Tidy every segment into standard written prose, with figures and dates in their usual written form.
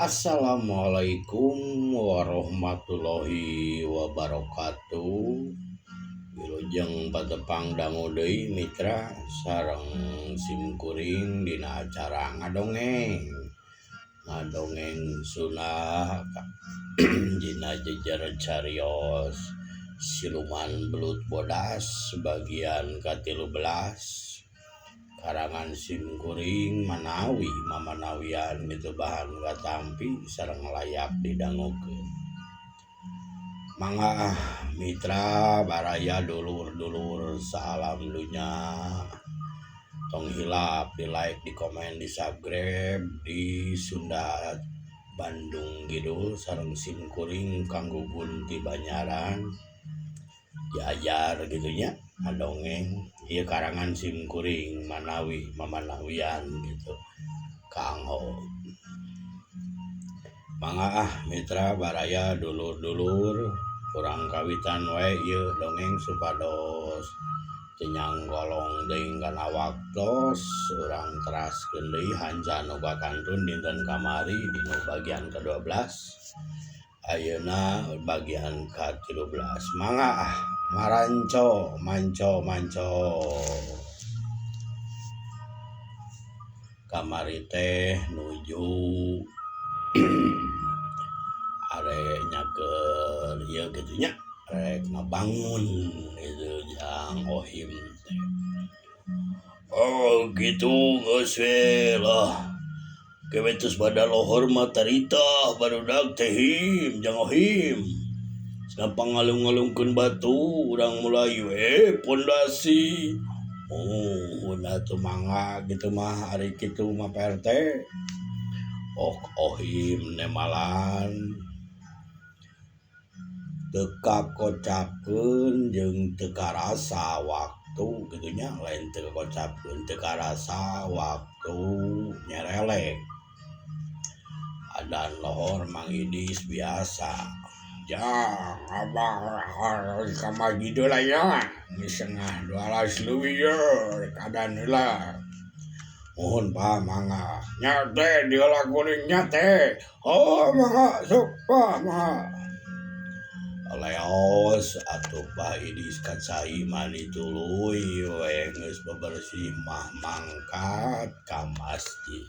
Assalamualaikum warahmatullahi wabarakatuh. Wilujeng patepang dangu deui mitra sareng simkuring dina acara ngadongeng. Ngadongeng sunah dina jejer carios siluman belut bodas bagian ka-13. Karangan simkuring manawi mamanawian kitu bahan katampi sareng layak didangukeun. Mangga mitra baraya dulur-dulur saalam dunya tong hilap di like, di komen, di subscribe di Sunda Bandung Kidul sareng simkuring Kang Gugun ti Banyaran. Diajar kitu nya ngadongeng ieu karangan simkuring manawi mamanawian kitu kanggo. Mangga ah mitra baraya dulur-dulur urang kawitan wae ieu dongeng supados teu nyanggolong deui kana waktos urang teraskeun deui hanca nu kakantun dinten kamari dina bagian ka-12. Ayeuna bagian ka-13. Mangga ah maranco manco manco. Kamari teh nuju are nyakeun ieu kitu nya rek ngabangun kitu jang Ohim teh. Oh kitu geus we lah. Kewe tos bada lohor mah tarita barudak teh him jang Ohim. Cenah pangalung-alungkeun batu urang mulai we pondasi. Oh atuh mangga kitu mah ari kitu mah Pak RT. Ok Ohim nemalan teu kakocakeun jeung teu karasa waktu kitu nya lain teu kakocapkeun teu karasa waktu nyerelek. Adan lohor Mang Idis biasa jang abah ka masjid heula nya geus 11:30 leuwih ye rek adan heula. Muhun Pak mangga nya teh diheula kuring nya teh oh mangga sok Pak mangga. Leos atuh Pak Idis ka cai mani tuluy we geus bebersih mah mangkat ka masjid.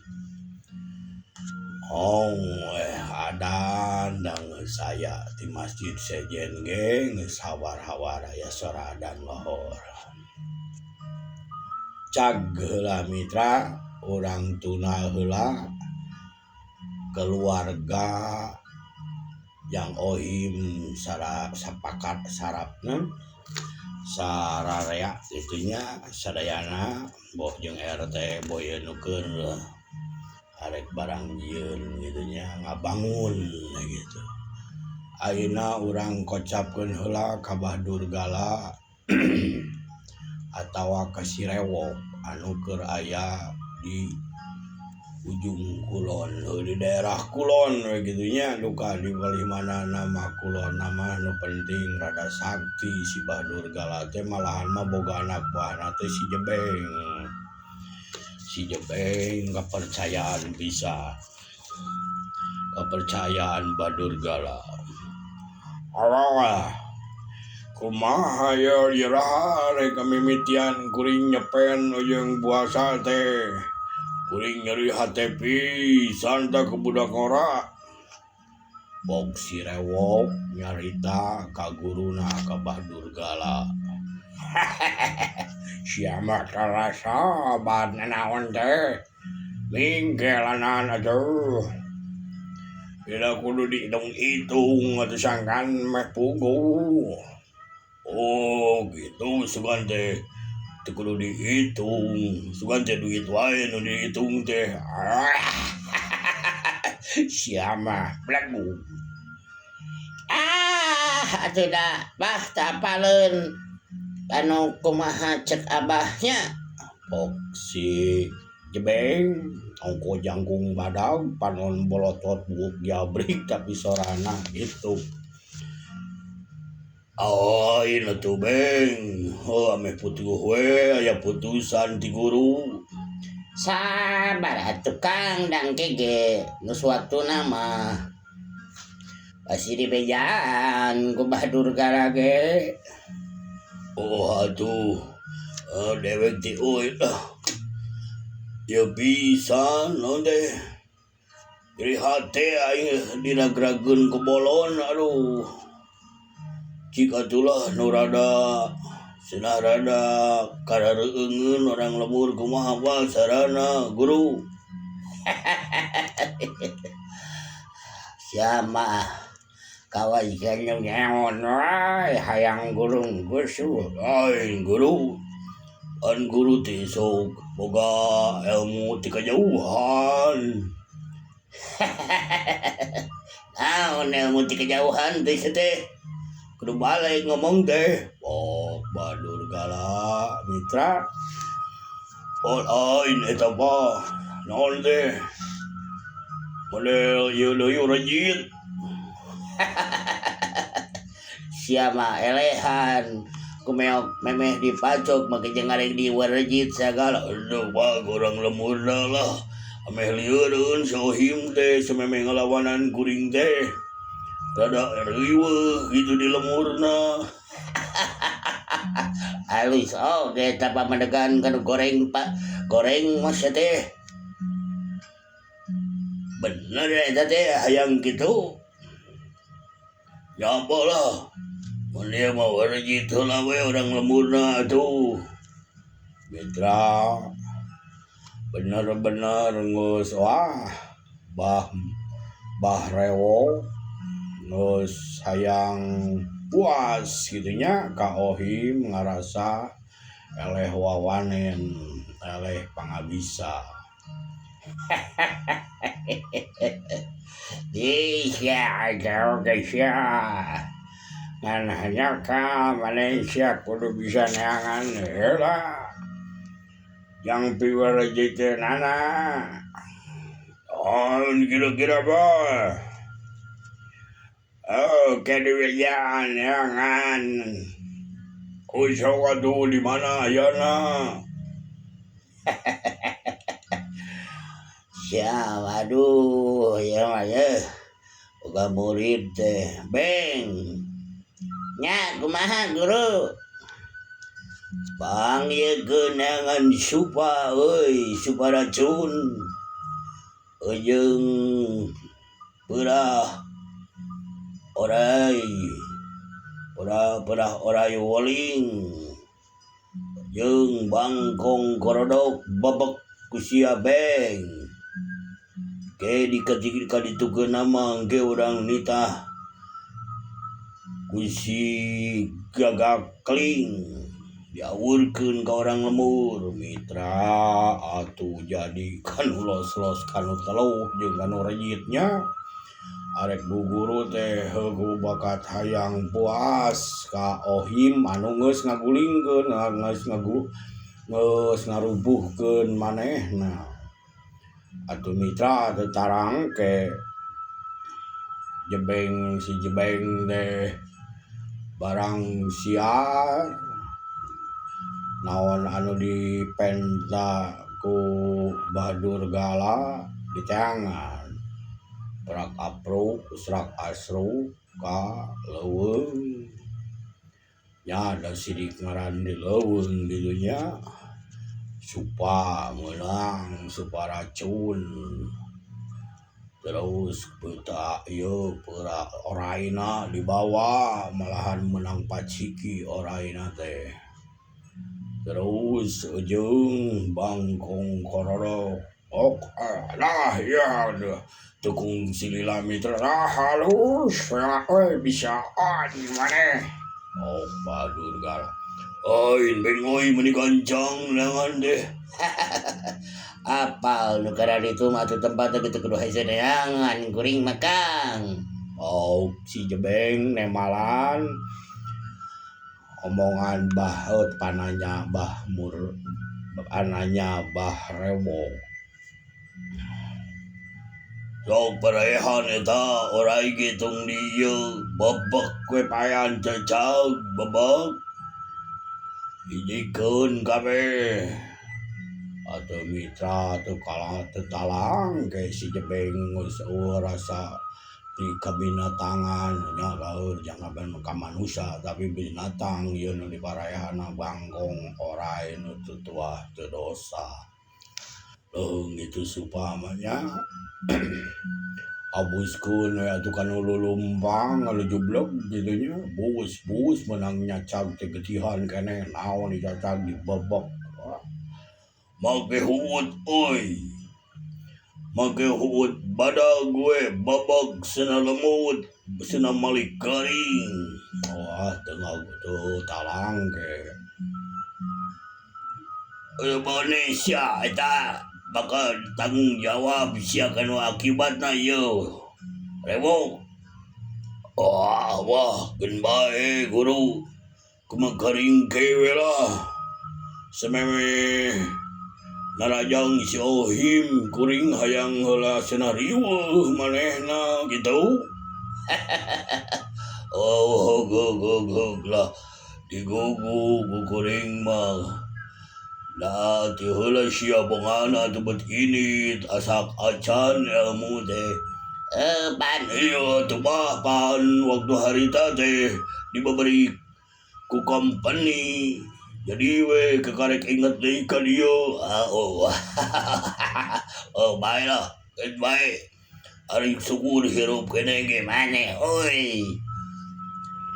Ong we adan da geus aya ti masjid sejen ge geus hawar-hawar aya sora adan lohor. Cag heula mitra urang tuna heula keluarga jang Ohim sapakat sarapna sararea kitu nya sadayana boh jeung RT boh ieu nu keur arek barang jieun kitu nya ngabangun kitu. Ayeuna urang kocapkeun heula ka Bah Durgala atawa ka si Rewok anu keur aya di ujung kulon di daerah kulon we kitu nya duka di palih mana nama kulon nama nu penting rada sakti si Bah Durgala teh malahan mah boga anak buahna teh si Jebeng. Si Jebeng kepercayaan bisa kepercayaan Bah Durgala. Alah kumaha ye iraha rek mimitian kuring nyepen jeung puasa teh. Kuring nyeri hate pisan tah ku budak ngora. Bog si Rewok nyarita ka guruna ka Bah Durgala. Sia mah tarasa bad nanaon teh. Mingkelanan atuh. Bila kudu diitung-itung atuh sangkan meh puguh. Oh gitu sugan teh. Teu kudu dihitung, sugan teh duit wae nu dihitung teh. Sia mah belagu. Ah atuh da bah teu apaleun anu kumaha cek abahnya. Pok si Jebeng ongko jangkung badag panon bolotot buuk jabrik tapi sorana gitu. Ain atuh Beng, heuh ameh putuh we aya putusan ti guru. Sabar atuh Kang dang ge geus waktuna mah pasti dibejaan ku Bah Durgala ge. Oh atuh dewek teh euy lah. Ieu pisan naon teh. Jadi hate aing diragrageun ku bolon aduh. Cik atulah nu rada cenah rada karareueungeun orang lembur kumaha bae sarana guru. Sia mah kawajikan ngeon wae hayang gurung geus. Lain guru. An guru teh sok boga ilmu ti kajauhan. Naon ilmu ti kajauhan teh sia teh? Kudu balik ngomong teh. Oh, Badur Gala mitra. Oh, lain eta mah. Naon teh? Model ieu deui rejit. Sia mah elehan. Kumeok memeh dipacok make jeung ngareng di warejit sagala. Aduh, bag urang lemurna lah. Ameh lieureun sohim teh samemeh ngalawanan kuring teh. Rada riweuh gitu di lemurna. Halus oge tah pamadegan kanu goreng pak goreng mah sia teh. Bener eta teh hayang kitu. Nyapa lah. Mun ieu mah warejit heula we urang lemurna atuh. Mitra bener-bener geus wah bah bah rewok geus hayang puas kitu nya ka Ohim ngarasa eleh wawanen eleh pangabisa. Sia oge sia. Ngan hanya ka Malaysia kudu bisa neangan heula. Jang piwarejit teh nana. On kira-kira bah. Oh, kedewejaan neangan. Usok atuh di mana ayana? Sia aduh ieu mah ye. Boga murid teh beng. Nya kumaha guru? Bang ieu neangan supa euy, supa racun. Jeung peurah orai. Peurah orai weling. Jeung bangkong korodok bebek ku sia beng. Ke dikaditukeun mah engke urang nitah ku si gagakling diawurkeun ka orang lembur mitra atuh jadi kanu los-los kanu teluh jeung kanu rejitnya arek bu guru teh heueuh bakat hayang puas ka Ohim anu geus ngagulingkeun geus geus ngarubuhkeun manehna atuh mitra teh tarangke jebeng si jebeng teh barang siar naon anu dipenta ku Badur Gala diteangan prak apruk srak asruk ka leuweung nya da sidik ngaran di leuweung di dinya supa meunang supa racun terus peuta ieu peura oraina dibawa malahan meunang paciki oraina teh terus jeung bangkong korodok ok lah ya tukung silila mitra lah halus ya euy bisaan maneh oh Badur Gala euy beng euy meuni gancang neangan deh. Apal nu kada ditu mah atuh tempat teh kitu kudu hese neangan kuring mah Kang. Oh si jebeng nemalan omongan baheut pananya bah mur ananya bah rewok. Sok parehan eta orai ge tong di ieu bebek we payan cecag bebek hijikeun kabeh. Atuh mitra teu kalah teu talang ke si Jebeng geus eueuh rasa di kabinatangan nya baur jangan ka manusia tapi binatang ieu nu diparaehanna bangkong orai nu teu tuah teu dosa. Leung kitu supa mah nya abuskeun we atuh kana lulumpang ngalujubleg kitu nya buus-buus meunang nyacag teh getihan keneh naon dicacag dibebek. Make huut euy. Make huut badag we babag cenah lemut cenah malik garing. Wah teu teu talang ge. Indonesia eta bakal tanggung jawab sia kana akibatna ieu. Rewok. Wah wah keun bae guru. Kumaha garing ke we lah. Samemeh narajang si Ohim kuring hayang heula cenah riweuh manehna kitu. Oh hog hog hog lah digugu ku kuring mah. Da ti heula sia bongana teu bet init asak acan ilmu teh. Pan Iya teu bah pan waktu harita teh dibabari ku company. Jadi we kekarek inget deui ka dieu. Ah, oh. Oh bae lah, geus bae. Ari syukur hirup keneh ge maneh euy.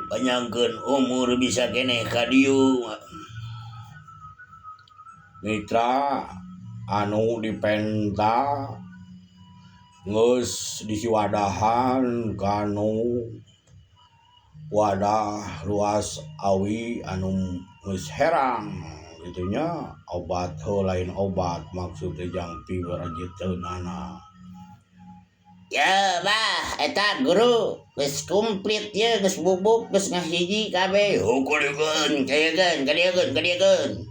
Panjangkeun umur bisa keneh ka dieu. Mitra anu dipenta geus disiwadahan kanu wadah luas awi anu geus herang kitu nya obat heuh lain obat maksud teh jang piwarajiteunana. Ya bah eta guru geus komplit ye geus bubuk geus ngahiji kabeh. Hukulkeun kayekeun kadiekeun kadiekeun.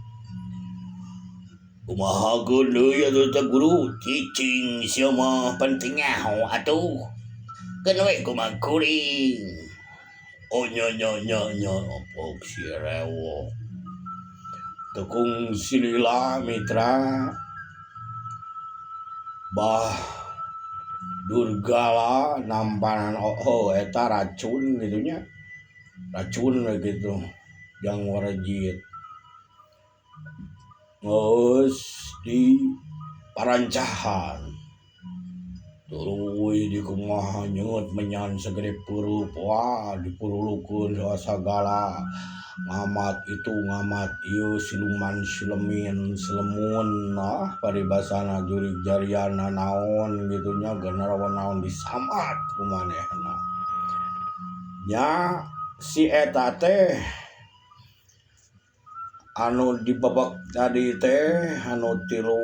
Kumaha keun deui atuh teh guru cicing sia mah penting nyaho atuh. Keun we kumaha kuring. Oh nya nya nya nya opok si rewok. Tekung silila mitra bah Durgala nampanan oh eta racun gitu nya. Racun we gitu jang warejit. Geus di parancahan. Tuluy di kumaha nyeungeut menyan sagede peureub wah dipurulukeun sagala ngamat itu ngamat ieu siluman silemin silemun ah paribasana jurig jariana naon kitu nya generawan naon disambat ku manehna. Nya si eta teh anu dibebek tadi teh anu tilu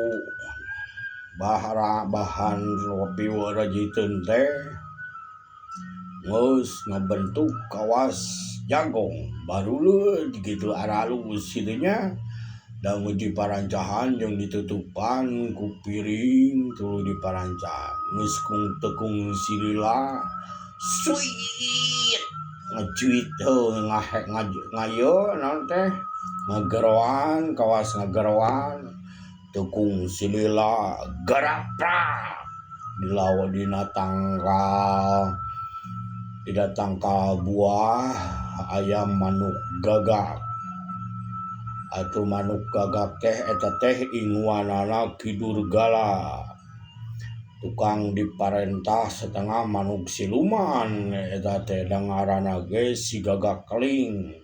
bahara bahan piwarajiteun teh geus ngabentuk kawas jagong baruleut kitu aralus kitu nya da di parancahan jeung ditutupan ku piring tuluy diparancahan geus kung tekung silila suit ngecuit heuh ngahe ngayo naon teh ngageroan kawas ngageroan tekung silila garaprak dilawa dina tangkal dina tangkal buah ayam manuk gagak atuh manuk gagak teh eta teh inguanana Ki Durgala tukang diparentah setengah manuk siluman eta teh da ngaranna ge si gagak keling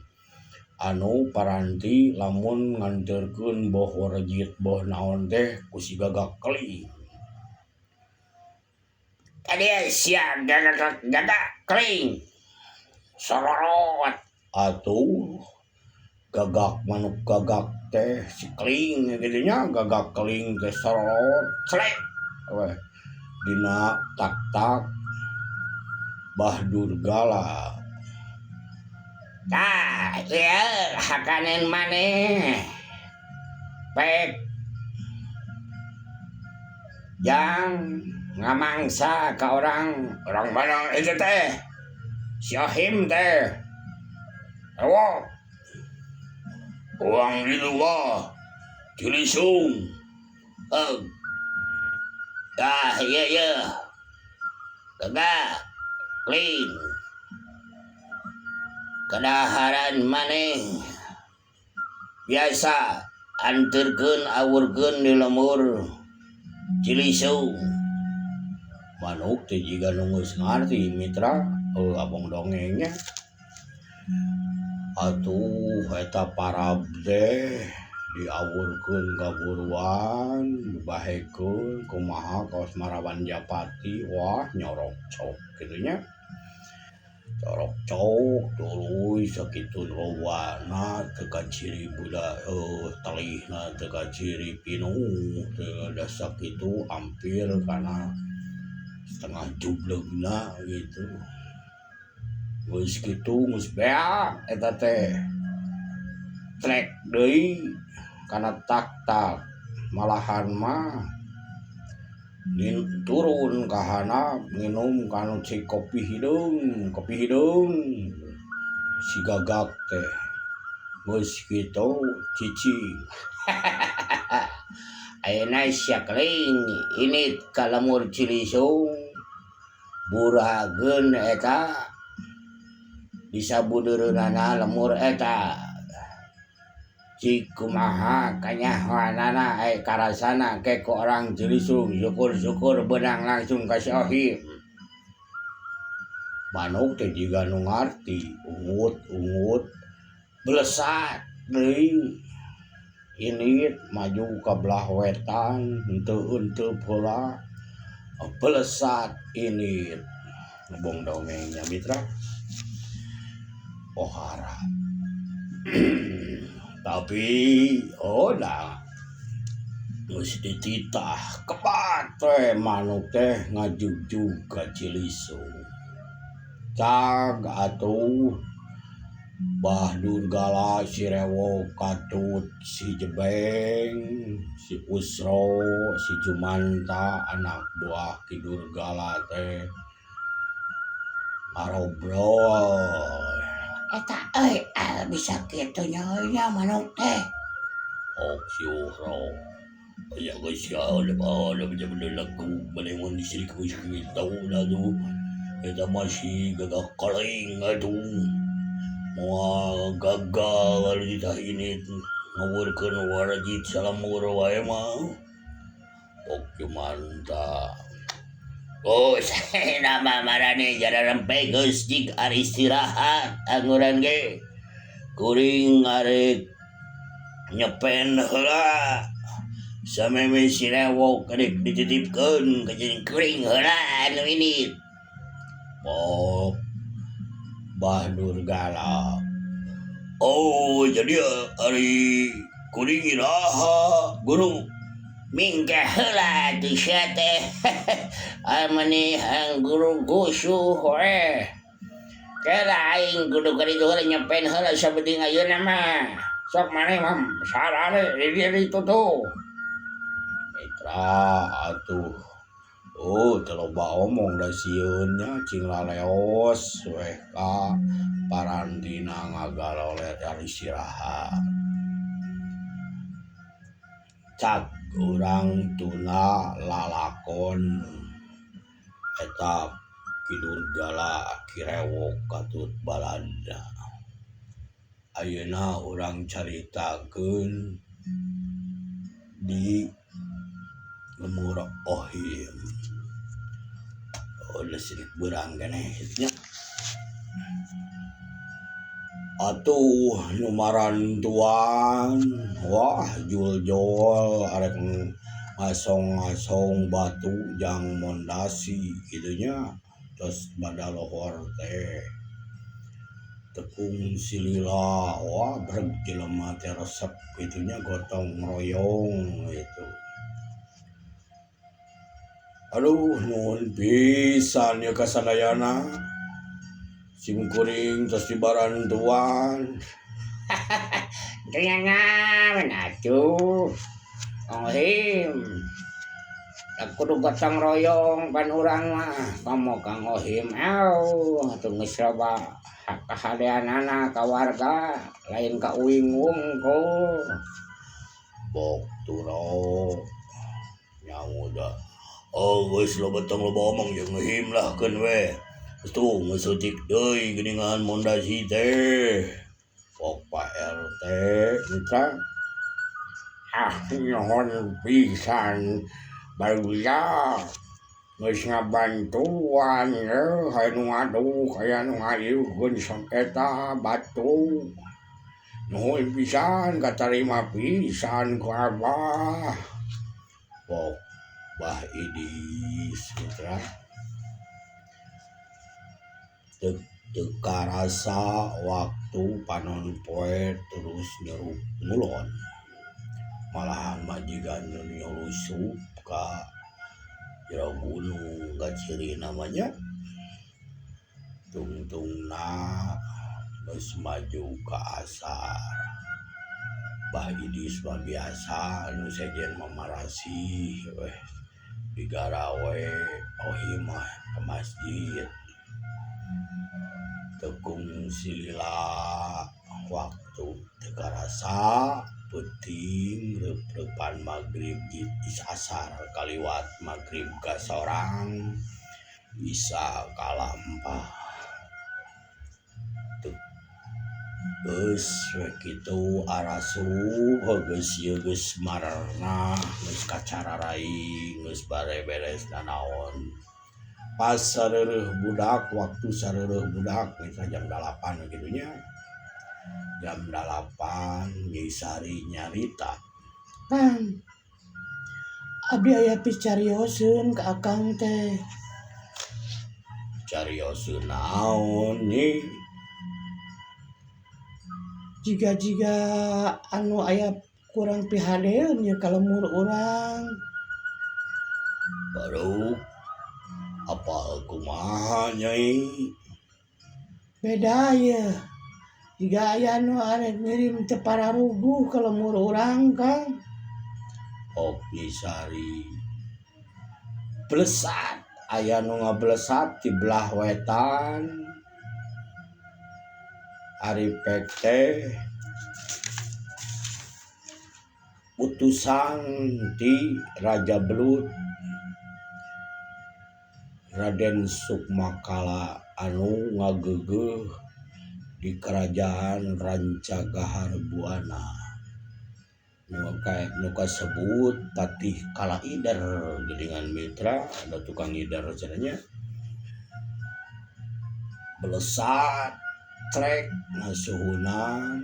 anu paranti lamun nganterkeun boh warejit boh naon teh ku si gagak keling. Tadi sia gagak gagak keling sororot atuh gagak manuk gagak teh si keling kitu nya gagak keling teh sororot celek weh dina tak-tak Bah Durgala. Tah ieu hakanen maneh pek jang ngamangsa ka orang orang mana itu teh si Ohim teh rewok uang di luar cilisung Oh. Ah, iya iya. Gagak. Clean. Kadaharan maneh biasa anterkeun awurkeun di lembur Cilisung. Manuk teh jiga nu geus ngarti mitra abong dongengnya. Atuh eta parab teh diawurkeun ka buruan dibahekeun kumaha kaos maraban japati wah nyorok cok kitu nya. Corok cok tuluy sakitu lowana teu kaciri budak telihna teu kaciri pinuh teu da sakitu hampir kana setengah jubleugna gitu. Geus kitu geus beak eta teh. Trek deui kana tak-tak malahan mah turun ka handap nginum kanu cai kopi hideung si gagak teh geus kitu cicing. Ayeuna sia keling ini ka lembur Cilisung burageun eta disabudeureunana lemur eta cik kumaha kanyahoanana ai karasana ke ku orang Cilisung syukur-syukur beunang langsung ka si Ohim. Manuk teh jiga nu ngarti ungut-ungut belesat deui ini maju ka belah wetan henteu euteup heula belesat ini ngebong dongengnya mitra pohara. Tapi oh dah geus dititah kebat teh manuk teh ngajugjug ka Cilisung. Cag atuh Bah Durgala si Rewok katut si Jebeng si Usro si Jumanta anak buah Ki Durgala teh ngarobrol. Eta euy bisa kitu nya euy nya manuk teh. Ok si Usro. Aya geus sia ada bener lagu bade mun disirik geus kitu atuh. Eta masih gagak kaleng atuh. Moal gagal ditah ini ngawurkeun warajit salamur wae mah. Ok Jumanta. Oh, nama marane jararempe geus jig ari istirahat anguran ge. Kuring arek nyepen heula. Sameme si Rewok rek dititipkeun ka jeung kuring heula anu ini. Oh, Bah Durgala. Oh, jadi ari kuring iraha guru. Mingkeh heula atuh sia teh. Amani guru gusuh we. Kela aing kudu ka ditu heula nyepen heula sapenting ayeuna mah. Sok maneh mah sarare di dieu ditutup. Mitra atuh. Oh, teu loba omong da sieun nya cing laleos weh ka parantina ngagaloler ari istirahat. Cag urang tuna lalakon eta Ki Durgala Ki Rewok katut balada. Ayeuna urang caritakeun di Lemur Ohim. Oh, listrik beurang keneh nya. Atuh nu marantuan wah juljol arek ngasong-ngasong batu jang mondasi kitu nya tos badalohor teh tepung silila wah breg jelema teh resep kitu nya gotong royong gitu. Aduh nuhun pisan ieu ka sadayana. Sim kuring tos dibarantuan. Teu nanaon atuh. Ohim. Da kudu gotong royong pan urang mah komo Kang Ohim au atuh geus loba kahadeanana ka warga lain ka uing wungkul. Bok turo. Nyaho da. Oh geus loba tong loba omong jeung ngehimlahkeun we. Tuh geus leutik deui geuningan mondasi teh. Pok Pak RT mitra. Ah nuhun pisan barudak geus ngabantuan ye aya nu ngaduk aya nu ngayeuhkeun sok eta batu. Nuhun pisan katarima pisan ku abah. Pok Bah Idis mitra. Teu karasa waktu panon poe terus nyerup ngulon. Malahan majikan nu nyulusup ka jero gunung ka ciri namanya. Tungtungna geus maju ka asar. Bah Idis mah biasa anu sejen mamarasih weh digarawe ohi mah ka masjid. Tekung silila waktu teu karasa peuting reup-reupan magrib is asar kaliwat magrib ka sorang bisa kalampah. Geus we kitu arasup geus ieu geus mararna geus kacararai geus bare beres nanaon. Pas sareureuh budak waktu sareureuh budak misalnya jam 8 gitu nya. Jam 8 Nyi Sari nyarita. Kang, abdi aya picarioseun ka akang teh. Carioseun naon Nyi? Jiga-jiga anu aya kurang pihadeun ye ka lemur urang. Baru apa kumaha Nyai? Beda ye. Jiga aya nu arek ngirim teu pararuguh ka lemur urang, Kang. Ok Nyi Sari. Blesat aya nu ngablesat di belah wetan. Ari pek teh utusan ti Raja Belut Raden Sukmakala anu ngageugeuh di kerajaan Rancagahar Buana. Nu kasebut Patih Kalaider geuningan mitra ada tukang ngider cenah nya. Belesat trek ngasuhunan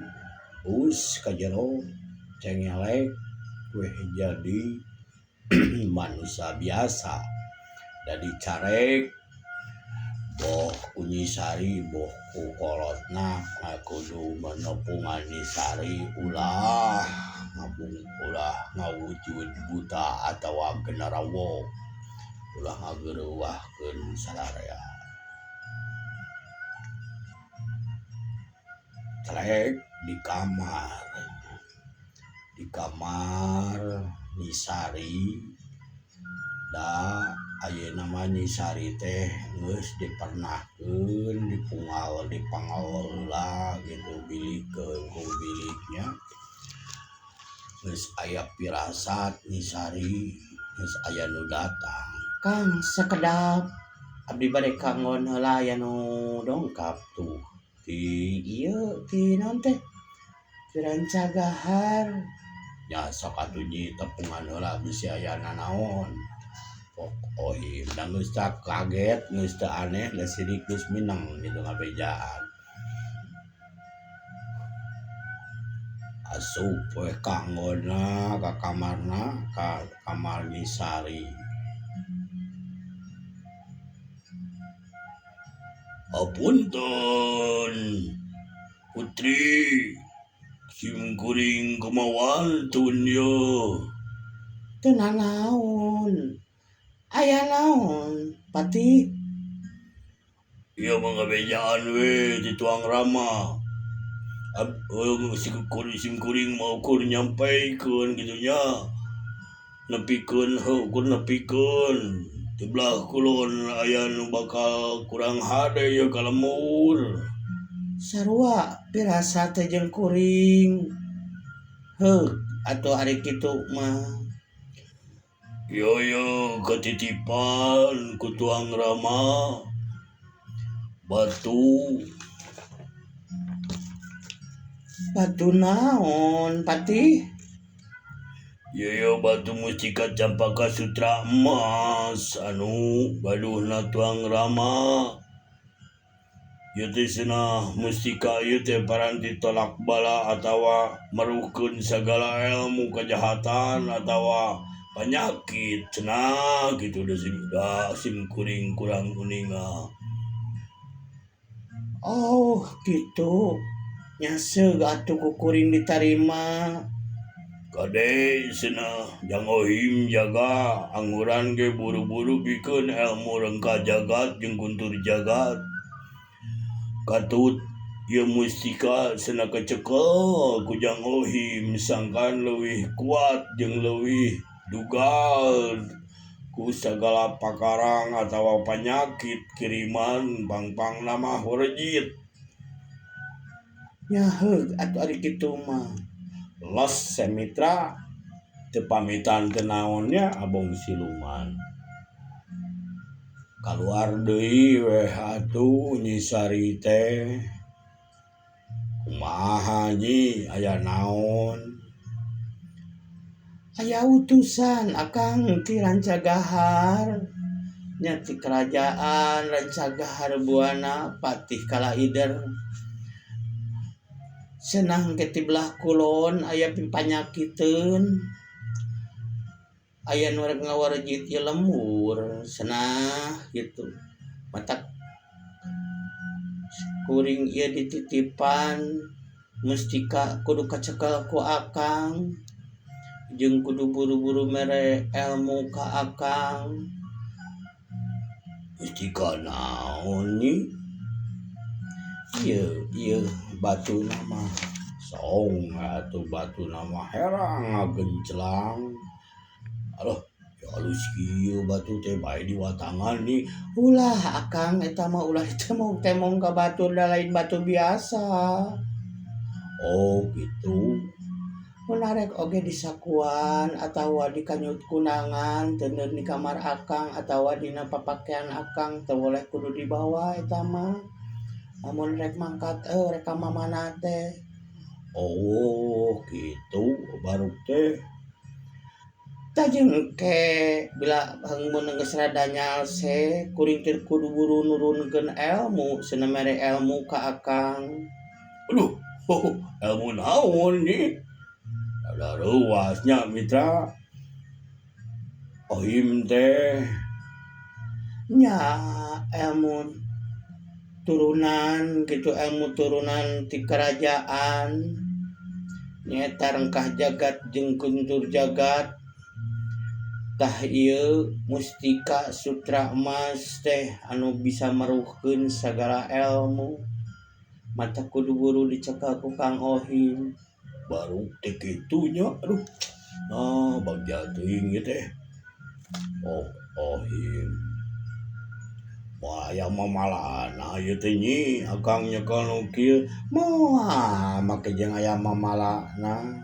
bus ka jero cengelek weh jadi manusia biasa. Jadi carek boh ku Nyi Sari boh ku kolotna ngakudu menepungan Nyi Sari ulah ngabung ulah ngawujud buta atawa genarawo ulah ngagereuwahkeun sararea. Trek di kamar. Di kamar Nyi Sari da ayeuna mah Nyi Sari teh geus dipernahkeun dipungal dipangal heula gitu bilikeun ku biliknya. Geus aya pirasat Nyi Sari geus aya nu datang. Kang sakedap abdi bade kanggon heula aya nu dongkap tuh ti ieu ti naon teh ti Rancagahar. Nya sok atuh Nyi tepungan heula bisi aya nanaon. Pok ohim da geus tak kaget geus teu aneh da sirik geus mineng gitu ngabejaan. Asup we kanggonna ka kamarna ka kamar Nyi Sari. Apunten putri sim kuring kumawantun ye. Teu nanaon. Aya naon Patih? Ieu mah ngabejaan we ti tuang Rama. Sim kuring mah ukur nyampaikeun kitu nya. Nepikeun heuh ukur nepikeun. Di belah kulon aya nu bakal kurang hade ye ka lemur. Sarua pirasa teh jeung kuring. Heuh atuh ari kitu mah. Yoyo ketitipan ku tuang Rama batu. Batu naon, Patih? Yoyo batu mustika campaka sutra emas anu gaduhna tuang Rama. Ieu teh cenah mustika ieu teh paranti tolak bala atawa meruhkeun sagala ilmu kejahatan atawa penyakit cenah kitu da sim da sim kuring kurang uninga. Oh, kitu. Nya seug atuh ku kuring ditarima. Kade cenah Jang Ohim jaga angguran ge buru-buru bikeun ilmu rengkah jagat jeung guntur jagat. Katut ieu mustika cenah kecekel ku Jang Ohim sangkan leuwih kuat jeung leuwih dugal ku sagala pakarang atawa panyakit kiriman pangpangna mah horejit. Nya heug atuh ari kitu mah. Los Semitra teu pamitan teu naon nya abong siluman. Kaluar deui weh atuh Nyi Sari teh. Kumaha Nyi aya naon? Aya utusan Akang ti Rancagahar. Nya ti kerajaan Rancagahar Buana Patih Kalaider. Senang ke ti belah kulon aya pipanyakiteun. Aya nu rek ngawarejit ieu lembur cenah kitu. Matak kuring ieu dititipan mustika kudu kacekel ku Akang jeung kudu buru-buru mere ilmu ka Akang. Mustika naon Nyi? Ieu ieu batu nama song atuh batu nama herang ngagenclang. Aduh, ya alus kieu batu teh bae diwatangan nih. Ulah Akang eta mah ulah ditemong-temong ka batur da lain batu biasa. Oh gitu. Mun arek oge disakuan atawa dikanyut kunangan teu di kamar Akang atawa dina papakean Akang teu boleh kudu dibawa eta mah. Lamun rek mangkat rek ka mamana teh. Oh gitu baruk teh. Tah jeung engke bila mun geus rada nyalse kuring teh kudu buru nurunkeun ilmu cenah mere ilmu ka Akang. Aduh, ilmu naon Nyi? Ada reuasnya mitra. Ohim teh. Nya ilmu turunan gitu ilmu turunan ti kerajaan. Nyaeta rengkah jagat jeung guntur jagat. Tah ieu mustika sutra emas teh anu bisa meruhkeun sagala ilmu. Mata kudu buru dicekel ku Kang Ohim. Baru teh kitu nya aduh. Nah, bagja teuing ieu teh. Oh, Ohim. Wah, aya mamalana ieu teh Nyi, Akang nyekel nu kieu. Moal make jeung aya mamalana.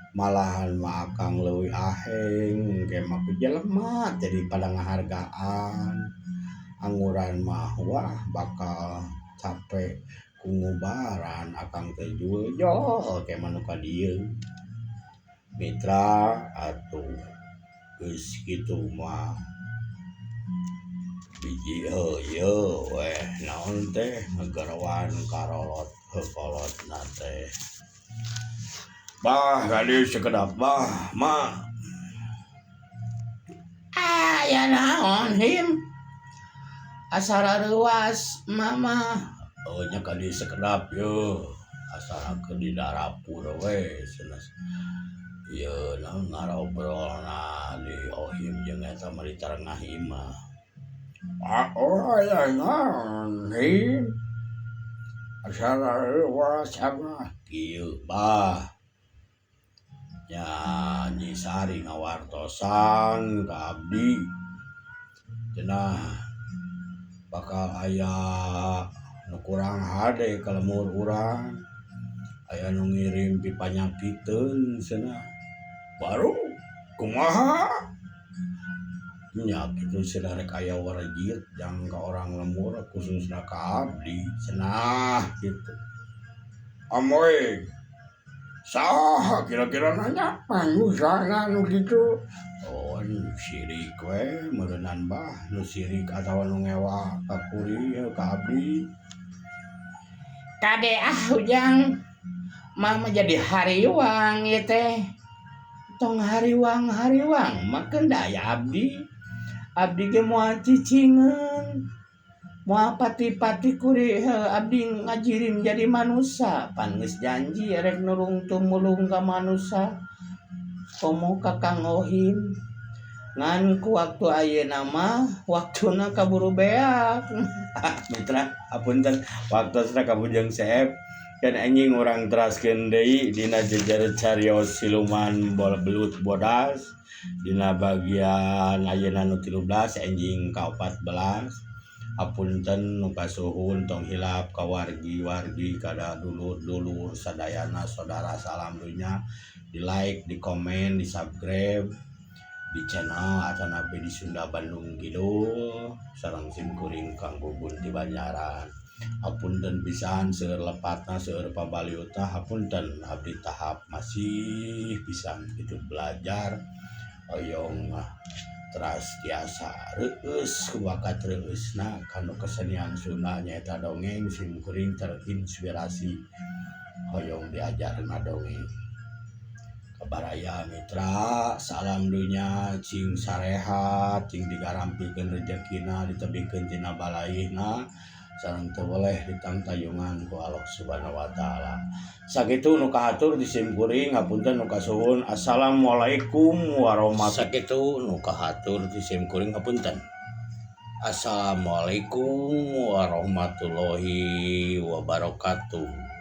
Malahan mah Akang leuwih aheng ge mah ku jelema teh daripada ngahargaan. Anguran mah wah bakal capek ku ngubaran Akang teh jul jol ke mah nu ka dieu. Mitra atuh geus kitu mah biji heuyeut weh naon teh ngagarawan karolot heukolotna teh. Bah, kali sekedap bah, ma. Aya naon Him? Asara reuas mama. Oh nya kali sekedap ye. Asara keur di darapur we cenah. Ieu naon ngarobrolna di Ohim jeung eta mah di tarengah imah. Ah, oh aya naon Him? Asara reuas mah kieu bah. Nya Nyi Sari ngawartosan ka abdi cenah bakal aya nu kurang hade ka lemur urang aya nu ngirim pipanyakiteun cenah. Baru kumaha? Nya kitu cenah rek aya warejit jang ka orang lembur khususna ka abdi cenah kitu. Amoy saha kira-kira nanya manusana nu kitu. Oh sirik we meureunan bah nu sirik atawa nu ngewa ka kuring ka abdi. Kade ah Ujang mah mah jadi hariwang ieu teh. Tong hariwang hariwang makeun da aya abdi. Abdi ge moal cicingeun. Moal pati-pati kuri abdi ngajirim jadi manusa pan geus janji erek nulung tumulung ka manusa komo ka Kang Ohim. Ngan ku waktu ayeuna mah waktuna kaburu beak. Mitra apunten waktosna ka Bujang Seep dan anjing urang teraskeun deui dina jejer carios siluman bol belut bodas dina bagian ayeuna nu 13 anjing ka 14. Apunten nu kasuhun tong hilap ka wargi-wargi kada dulur-dulur sadayana saudara salam dunya di like, di komen, di subscribe di channel atanapi di Sunda Bandung Kidul sareng sim kuring Kang Gugun di Banjaran. Hapunten pisan seueur lepatna seueur pabaliutna hapunten abdi tahap masih pisan kitu belajar hoyong teras tiasa reueus ku bakat reueusna kanu kesenian Sunda nyaeta dongeng sim kuring terinspirasi hoyong diajar ngadongeng. Kabaraya mitra salam dunya cing sarehat cing digarampikeun rejekina ditebihkeun tina balaihna sareng teu boleh ditangtayungan ku Allah Subhanahu wa taala. Sakitu nu kahatur di sim kuring hapunten nu kasuhun. Assalamualaikum warahmatullahi. Sakitu nu kahatur di sim kuring hapunten. Assalamualaikum warahmatullahi wabarakatuh.